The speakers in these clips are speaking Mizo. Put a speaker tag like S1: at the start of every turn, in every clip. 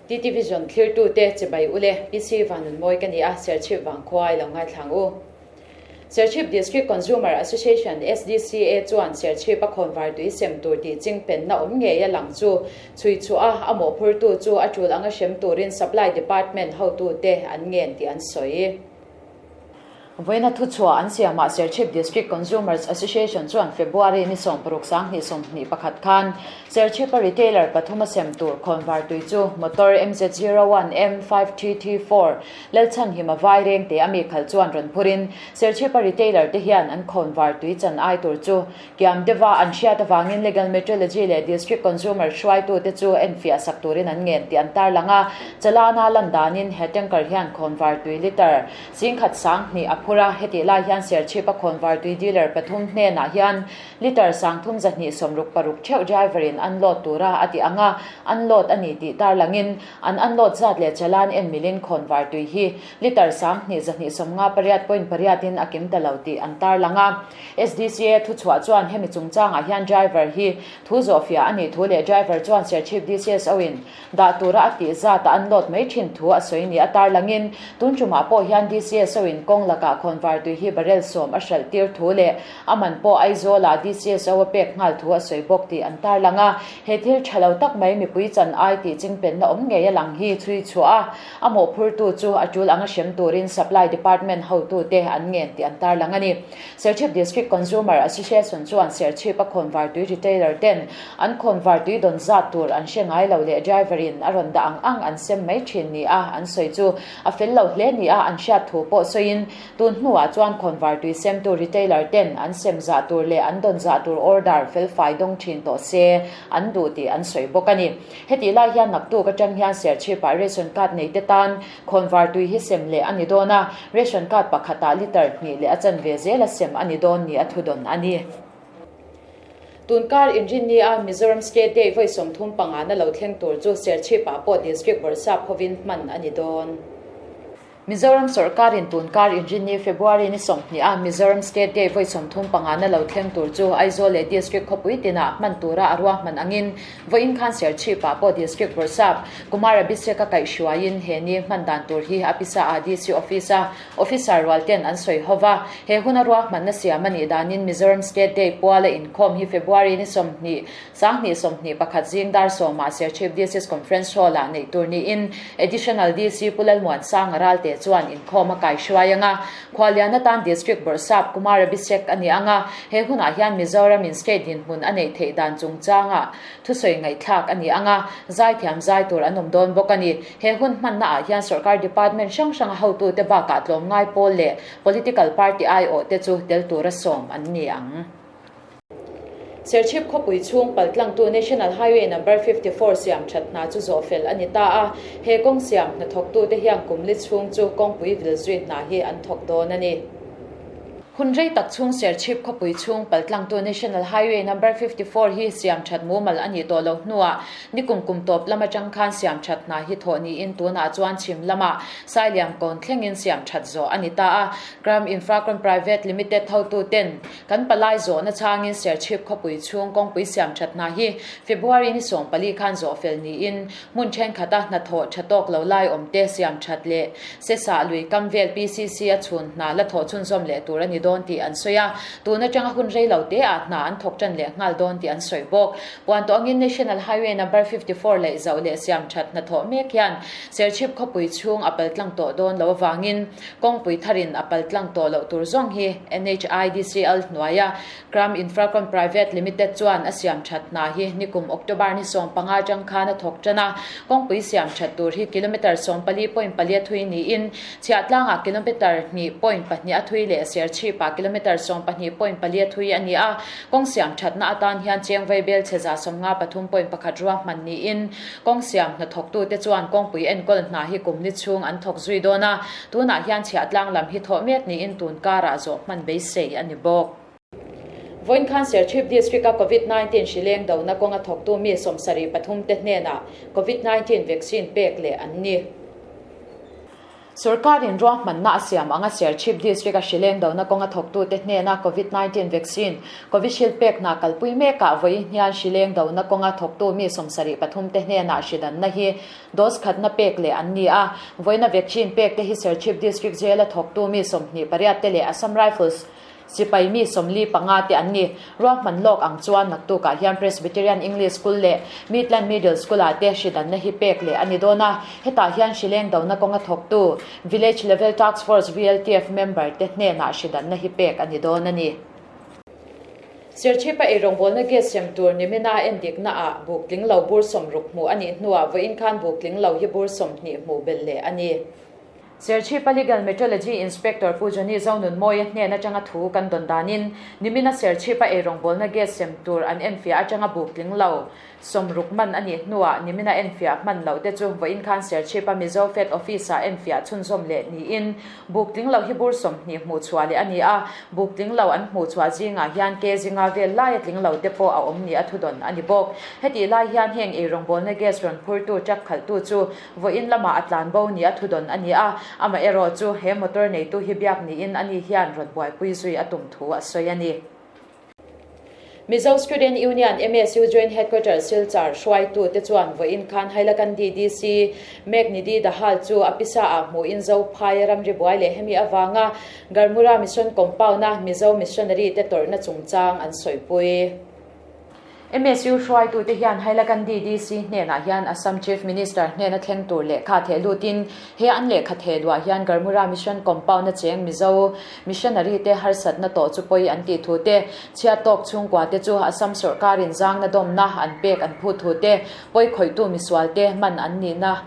S1: TT Vision thlirtute chibai ule PC Vanunmawi ka ni a, Serchhip Vangkhua i lo ngaithlang u. Serchhip District Consumer Association, SDCA, chuan Serchhip a khawnvar tui sem tur tih chingpenna awm ngei a lang chu chhui chhuah a, a mawhphurtu chu a tul anga hrem turin Supply Department hotute an ngen tih an sawi. Vawiina thuchhuah an siamah Serchhip District Consumers Association chuan February ni 16 2021 khan Serchhipa retailer pathum a sem tur khawnvar tui chu motor MZ01 M5334 Lalchhanhima vai reng te a mi khalh chuan rawn phurin Serchhipa retailer te hian an khawnvar tui chan ai tur chu kiam deuha an hriat avangin Legal Metrology leh District Consumer hruaitute chu enfiah sak turin an ngen tih an tarlang a. Chalana lan danin he tanker hian khawnvar tui litre singkhat 2000 a phur a, hetih lai hian Serchhipa khawnvar tui dealer pathum hnenah hian litre 3266 theuh driver in unload tura a ti ang a, unload a ni tih tarlangin An unload zat leh chalan en milin khawnvar tui hi litre 2258 point pariat in a kim ta lo tih an tarlang a. SDCA thuchhuah chuan hemi chungchangah hian driver hi thu zawhfiah a nih thu leh driver chuan Serchhip DCSO in dah tura a tih zat a unload mai thin thu a sawi ni a tarlangin tun tumah pawh hian DCSO in kawng lakah khawnvar tui hi barrel sawm a hralh tir thu leh a man pawh Aizawlah DCSO a pek nghal thu a sawi bawk tih an tarlang a. He thil tha lo tak mai mipui chan ai tih chingpenna awm ngei a lang hi chhui chhuah a, a mawhphurtu chu a tul anga hrem turin Supply Department hotute an ngen tih an tarlang a ni. Serchhip District Consumer Association chuan Serchhip a khawnvartui retailer ten an khawnvartui dawn zat tur an hre ngai lo leh driver in a rawn dah ang ang an sem mai thin ni a an sawi chu a fel lo hle ni a an hriat thu pawh sawiin Tun hnuah chuan khawnvartui semtu retailer ten an sem zah tur leh an dawn zah tur order felfai dawng thin tawh se an duh tih an sawi bawk a ni. Hetih lai hian naktuk atang hian Serchhipah ration card nei te tan khawnvartui hi sem leh a ni dawn a, ration card pakhatah litre hnih leh a chanve zela sem a ni dawn ni a thudawn a ni. Tunkar inrinni a Mizoram State Day vawi 35 na lo thleng tur chu Serchhipah pawh District Bawrhsap hovin hman a ni dawn. Mizoram sawrkarin tunkar inrinni February ni 20 a Mizoram State Day vawi 35 na lo thleng tur chu Aizawl leh District khawpui tinah hman tura a ruahman angin vawiin khan Serchhipah pawh District Bawrhsap Kumar Abhishek a kaihhruaiin he ni hman dan tur hi a pisa a DC Office a Officer rual ten an sawi ho va. He huna ruahmanna siam a nih danin Mizoram State Day puala inkhawm hi February ni 20 2021 zing dar sawmah Serchhip DC's Conference Hall-ah neih tur niin Additional DC Pu Lalmuansanga Ralte chuan inkhawm a kaihruai ang a, Khuallian atan District Bawrhsap Kumar Abhishek a ni ang a, he hunah hian Mizoram in State dinhmun a neih theih dan chungchangah thusawi ngaihthlak a ni ang a, zaithiam zai tur an awm dawn bawk a ni. He hun hmanna ah hian Sorkar Department hrang hranga hotute bakah tlawmngai pawl leh Political Party aiawh te chu tel tura sawm an ni ang. Serchhip khawpui chhung paltlangtu National Highway Number 54 siam that hna chu zawh fel a ni ta a, he kawng siam hnathawktute hian kum li chhung chu kawngpui vil zui hna hi an thawk dawn a ni. Hun rei tak chhung Serchhip khawpui chhung paltlangtu National Highway Number 54 hi siam that mumal a nih tawh loh hnuah nikum kum tawp lam atang khan siam that hna hi thawh niin tunah chuan chhim lamah Sailiam kawn thlengin siam that zawh a ni ta a, Gram Infracon Private Limited hotuten Kan palai zawhna changin Serchhip khawpui chhung kawngpui siam that hna hi February ni 14 khan zawh fel niin hmun thenkhat a hnathawh tha tawk lo lai awm te siam that leh Sesah lui kam vel PCC a chhun hna la thawh chhunzawm leh tur a ni dawn tih an sawi a, tun atanga hun rei lo te ah hna an thawk tan leh nghal dawn tih an sawi bawk. Puan tawh angin National Highway Number 54 leh zauh leh siam that hnathawh mek hian Serchhip khawpui chhung a paltlang tawh dawn lo avangin Kawngpui tharin a paltlang tawh loh tur zawng hi NHIDCL hnuaia Kram Infracon Private Limited chuan a siam that hna hi nikum October ni 15 atang khan a thawk tan a. Kawngpui siam that tur hi kilometre 14.4 a thui niin Chhiahtlangah kilometre 2.2 a thui leh Serchhipah kilometre 12.4 a thui a ni a. Kawng siam thatna atan hian Chengvei bel chheza 53.1 ruahman niin Kawng siam hnathawktute chuan kawngpui enkawl hna hi kum ni chhung an thawk zui dawn a, tunah hian chhiahtlang lam hi thawh mek niin tun karah zawh hman beisei a ni bawk. Vawiin khan Serchhip District-a Covid-19 hri leng dona kawnga thawktu mi 73 te hnenah Covid-19 vaccine pek leh an ni. Sorkarin ruahmanna a siam anga Serchhip District-a hrileng dona kawnga thawktute hnena Covid 19 vaccine, Covishield pek hna kalpui mekah vawi hnian hrileng dona kawnga thawktu mi 73 te hnenah hridanna hi dose khatna pek leh an ni a. Vawiina vaccine pek te hi Serchhip District Jail-a thawktu mi 28 te leh Assam Rifles Sipai mi 45 te an ni. Ruahman lawk ang chuan naktukah hian Presbyterian English School leh Midland Middle School-ah te hridanna hi pek leh a ni dawn a. Hetah hian hrileng dona kawnga thawktu Village Level Task Force, VLTF, member te hnenah hridanna hi pek a ni dawn a ni. Serchhipa eirawngbawlna gas sem tur nimina endikna ah buk tling lo bur 60 hmuh a nih hnuah vawiin khan buk tling lo hi bur 20 hmuh belh leh a ni. Serchhipa Legal Metrology Inspector Pu Johnny Zonunmawia hnen atanga thu kan dawn danin nimina Serchhipa eirawngbawlna gas sem tur an enfiah atanga buk tling lo 60 man a nih hnuah nimina enfiah hman loh te chu vawiin khan Serchhipa Mizo Fed Office-ah enfiah chhunzawm leh niin buk tling lo hi bur 20 hmuh chhuah leh a ni a, buk tling lo an hmuh chhuah zingah hian ke zinga vel laia tling lo te pawh a awm ni a thudawn a ni bawk. Hetih lai hian heng eirawngbawlna gas rawn phurtu truck khalhtu chu Vawiin lamah a tlan bo ni a thudawn a ni a, amaherawh chu he motor neitu hi biak niin ani hian rawn buaipui zui a tum thu a sawi a ni. Mizo Student Union, MSU, Joint Headquarters Silchar hruaitu te chuan vawiin khan Hailakandi DC Megnidi Dahal chu a pisa ah hmuhin Zophai ramri buai leh hemi avanga Garmura Mission Compound-a Mizo Missionary te tawrhna chungchang an sawipui. MSU hruaitute hian Hailakandi DC hnenah hian Assam Chief Minister hnena thleng tur lehkha theh lutin he an lehkha theh duah hian Garmura Mission Compound-a cheng Mizo Missionary te harsatna tawh chu pawi an tih thu te, chhiat tawk chhungkua te chu Assam sawrkarin zangna dawmna an pek an phut thu te, pawi khawihtu misual te man an nihna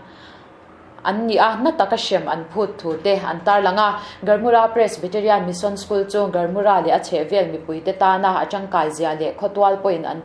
S1: an ni a, na taka hrem an phut thu te an tarlang a. Garmura Presbyterian Mission School chu Garmura leh a chhehvel mipuite tana a tangkai zia leh khawtual pawhin an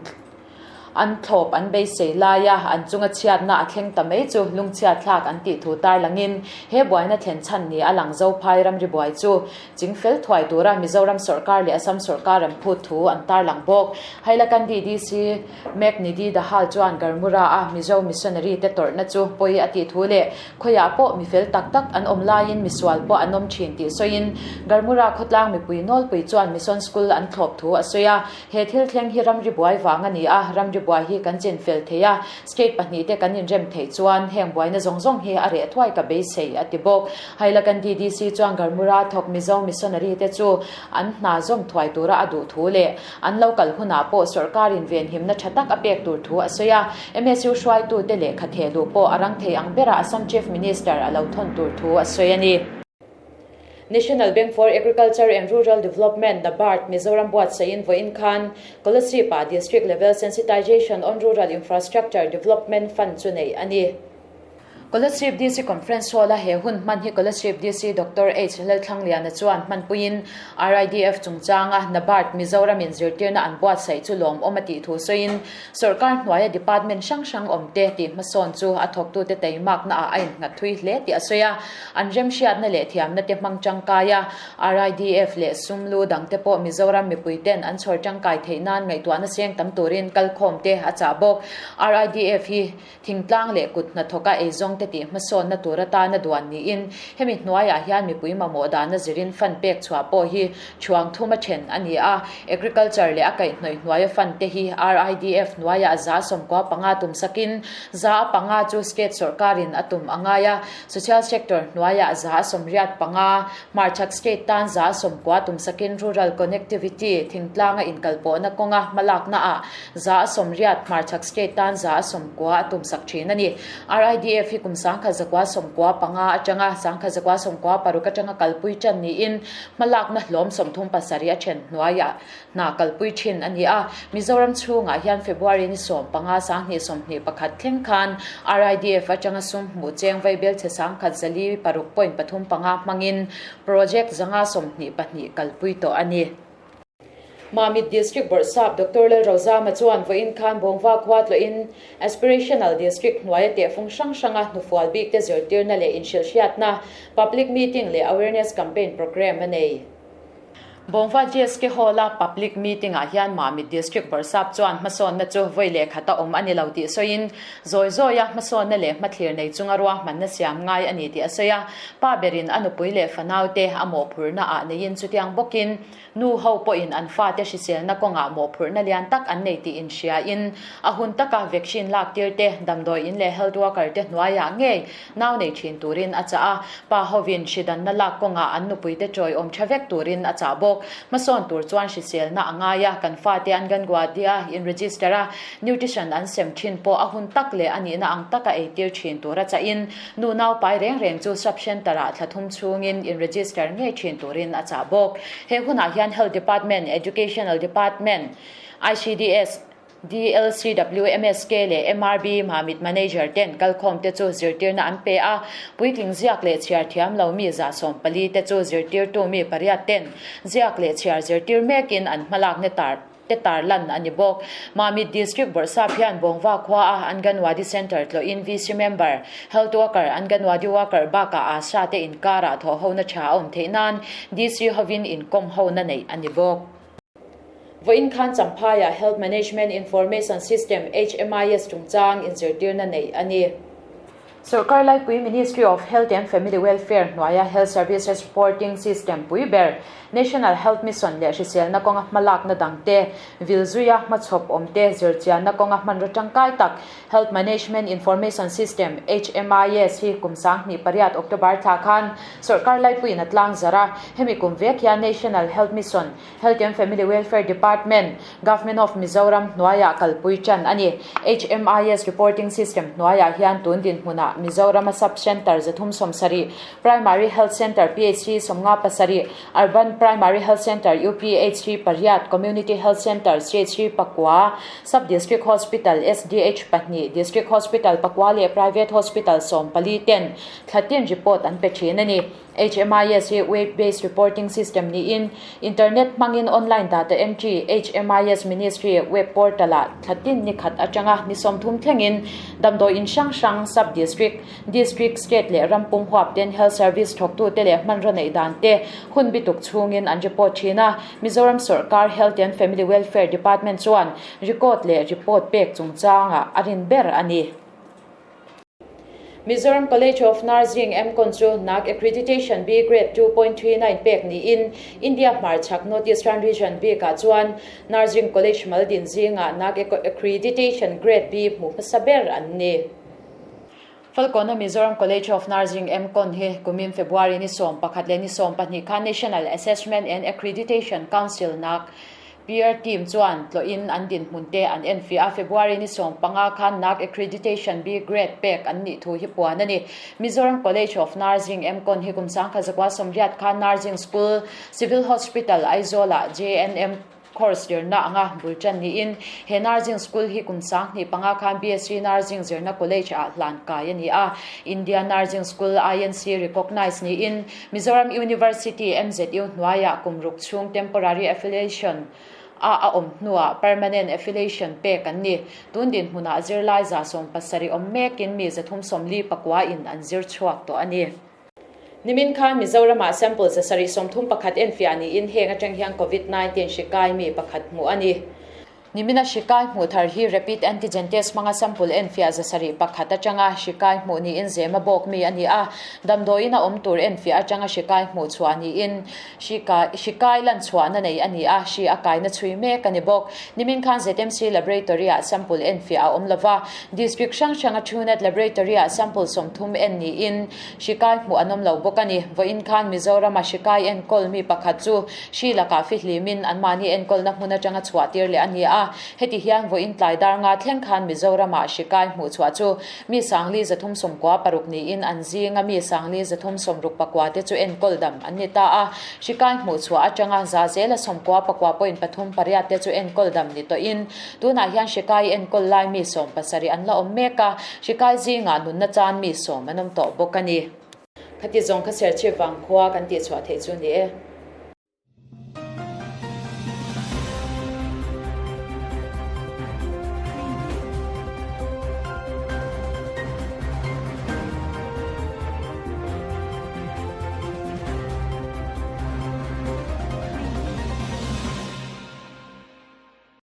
S1: an thlawp an beisei lai a, an chunga chhiatna a thleng ta mai chu lungchhiat thlak an tih thu tarlangin he buaina thlen chhan ni a lang Zophai ramri buai chu chingfel thuai tura Mizoram sawrkar leh Assam sawrkar an phut thu an tarlang bawk. Hailakandi DC Mek Nidhi Dahal chuan Garmura a Mizo missionary te tawrhna chu pawi a tih thu leh khawiah pawh mi fel tak tak an awm laiin misual pawh an awm thin tih sawiin Garmura khawtlang mipui nawlpui chuan Mission School an thlawp thu a sawi a. He thil thleng hi ramri buai vang a ni a, ramri buai hi kan chin fel thei a, state pahnih te kan inrem theih chuan heng buaina zawng zawng hi a reh thuai ka beisei a ti bawk. Hailakandi DC chuan Garmura thawk Mizo missionary te chu an hna zawm thuai tura a duh thu leh An lo kal hunah pawh sawrkarin venhimna tha tak a pek tur thu a sawi a, MSU hruaitute lehkha theh luh pawh a rang thei ang berah Assam Chief Minister a lo thawn tur thu a sawi a ni. National Bank for Agriculture and Rural Development, NABARD, Mizoram buatsaihin vawiin khan Kolasib-ah District Level Sensitization on Rural Infrastructure Development Fund chu neih a ni. Kolasib DC Conference Hall-a he hun hman hi Kolasib DC Doctor H. Lalthlangliana chuan hmanpuiin RIDF chungchanga NABARD Mizoramin zirtirna an buatsaih chu lawmawm a tih thu sawiin sawrkar hnuaia department hrang hrang awmte tih hmasawn chu a thawktute teimaknaah a innghat thui hle tih a sawi a. An remhriatna leh thiamna te hmang tangkai a, RIDF leh sum lu dangte pawh Mizoram mipuiten an chhawr tangkai theih nan ngaihtuahna seng tam turin kalkhawmte a chah bawk. RIDF hi Thingtlang leh kut hnathawka eizawngte tih hmasawnna tur atana duan niin hemi hnuaiah hian mipui mamawh dana zirin fund pek chhuah pawh hi thuang thum a then a ni a. Agriculture leh a kaihhnawih hnuaia fund te hi RIDF hnuaiah 95 tum sakin 5% chu state sawrkarin a tum a ngai a. Social sector hnuaiah 85, hmarchhak state tan 90 tum sakin rural connectivity thingtlanga inkalpawhna kawnga hmalaknaah 80, hmarchhak state tan 90 a tumsak thin a ni. RIDF hi kum 1995 atanga 1996 atanga kalpui tan niin hmalakna hlawm 37 a then hnuaiah hna kalpui thin a ni a. Mizoram chhungah hian February ni 15 2021 thleng khan RIDF atanga sum hmuh cheng vaibelchhe 1,106.35 hmangin project 522 kalpui tawh a ni. Mamit District Bawrhsap Doctor Lalrozama chuan vawiin khan Bawngva khua tlawhin Aspirational District hnuaia tehfung hrang hranga hnufual bikte zirtirna leh inhrilhhriatna, Public Meeting leh Awareness Campaign Programme a nei. Bawngva GSK Hall-a Public Meeting-ah hian Mamit District Bawrhsap chuan hmasawnna chu vawi leh khata awm a ni lo tih sawiin, zawi zawia hmasawnna leh hmathlir nei chunga ruahmanna siam ngai a ni tih a sawi a. Pa berin a nupui leh fanaute a mawhphurhna ah neiin chutiang bawkin Nu ho pawhin an fate hriselna kawngah mawhphurhna lian tak an nei tih inhriain a hun taka vaccine lak tir te, damdawi in leh health worker te hnuaiah ngei nau nei thin turin a chah a. Pa hovin hridanna lak kawngah an nupuite tawiawm tha vek turin a chah bawk. Hmasawn tur chuan hriselna a ngai a, kan fate an Ganguadia in register a, nutrition an sem thin pawh a hun tak leh a nihna ang taka eitir thin tura chahin Nu naupai reng reng chu Sub Centre ah thla thum chhungin in register ngei thin turin a chah bawk. He hunah hian Health Department, Educational Department, ICDS, DLCW, MSK leh MRB Mamit Manager ten kalkhawm te chu zirtirna an pe a. Puitling ziak leh chhiar thiam lo mi 140 te chu zirtirtu mi pariat ten ziak leh chhiar zirtir mekin an hmalakna tar te tarlan a ni bawk. Mamit District Bawrhsap hian Bawngva khuaa Anganwadi Centre tlawhin VC Member, Health Worker, Anganwadi Worker bakah ASHA te inkarah thawhhona tha a awm theih nan DC hovin inkawm hona neih a ni bawk. Vawiin khan Champhaiah Health Management Information System, HMIS, chungchang inzirtirna neih a ni. Sorkar laipui Ministry of Health and Family Welfare hnuaia Health Services Reporting System pui ber National Health Mission leh hriselna kawnga hmalakna dangte vil zuia hmachhawp awmte zirchianna kawnga hmanraw tangkai tak Health Management Information System, HMIS, hi kum 2008 October thla khan sorkar laipuiin a tlang zarh a. Hemi kum vek hian National Health Mission Health and Family Welfare Department, Government of Mizoram hnuaiah kalpui tan a ni. HMIS reporting system hnuaiah hian tun dinhmunah Mizorama Sub Centre 370, Primary Health Centre, PHC, 57, Urban Primary Health Centre, UPHC, pariat, Community Health Centre, CHC, pakua, Sub District Hospital, SDH, pahnih, District Hospital pakua leh Private Hospital 14 ten thlatin report an pe thin a ni. HMIS hi web based reporting system niin internet hmangin online data entry HMIS Ministry web portal ah thlatin ni khat atanga ni 30 thlengin damdawi in hrang hrang sub district, district, state leh ram pum huap ten health service thawktu te leh hmanraw neih dan te hun bituk chhungin an report thin a. Mizoram Sawrkar Health and Family Welfare Department chuan record leh report pek chungchangah a rin ber a ni. Mizoram College of Nursing, MCON, chu NAAC Accreditation B Grade 2.39 pek niin India hmarchhak North Eastern Region bikah chuan Nursing College maldin zingah NAAC Accreditation Grade B hmuh hmasa ber an ni. Falkawna Mizoram College of Nursing, MCON, hi kumin February ni 11 leh ni 12 khan National Assessment and Accreditation Council, NAAC, Peer team chuan tlawhin an dinhmun te an enfiah a, February ni 15 khan NAAC Accreditation B Grade pek an nih thu hi puan a ni. Mizoram College of Nursing, MCON, hi kum 1980 khan Nursing School, Civil Hospital, Aizawl-ah JNM course zirna anga bul tan niin he Nursing School hi kum 2005 khan BSc Nursing zirna College-ah hlan kai a ni a. India Nursing School, INC, recognise niin Mizoram University, MZU, hnuaiah kum ruk chhung temporary affiliation a a awm hnuah permanent affiliation pek an ni. Tun dinhmunah zirlai 70 awm mekin mi 349 in an zir chhuak tawh a ni. Nimin khan Mizoramah sample 731 enfiah niin heng atang hian Covid-19 hri kai mi pakhat hmuh a ni. Nimina hri kai hmuh thar hi rapid antigen test hmanga sample enfiah 71 atanga hri kai hmuh niin zema bawk mi a ni a. Damdawiin a awm tur enfiah atanga hri kai hmuh chhuah niin hri kai hri kai lan chhuahna nei a ni a, hri a kaina chhui mek a ni bawk. Nimin khan ZMC Laboratory-ah sample enfiah a awm lova, District hrang hranga Truenat Laboratory-ah sample 30 en niin hri kai hmuh an awm lo bawk a ni. Vawiin khan Mizorama hri kai enkawl mi pakhat chu hri lakah fihlimin anmahni enkawlna hmun atanga chhuah tir leh a ni a. Heti hian vawiin tlai dar nga thleng khan Mizorama hri kai hmuh chhuah chu mi 396 niin an zinga mi 369 te chu enkawl dam an ni ta a. Hri kai hmuh chhuah atanga za zela 99.38 te chu enkawl dam ni tawhin tunah hian hri kai enkawl lai mi 17 an la awm mek a. Hri kai zingah nunna chan mi 10 an awm tawh bawk a ni. Khati zawng kha Serchhip vangkhua kan tih chhuah theih chu ni e.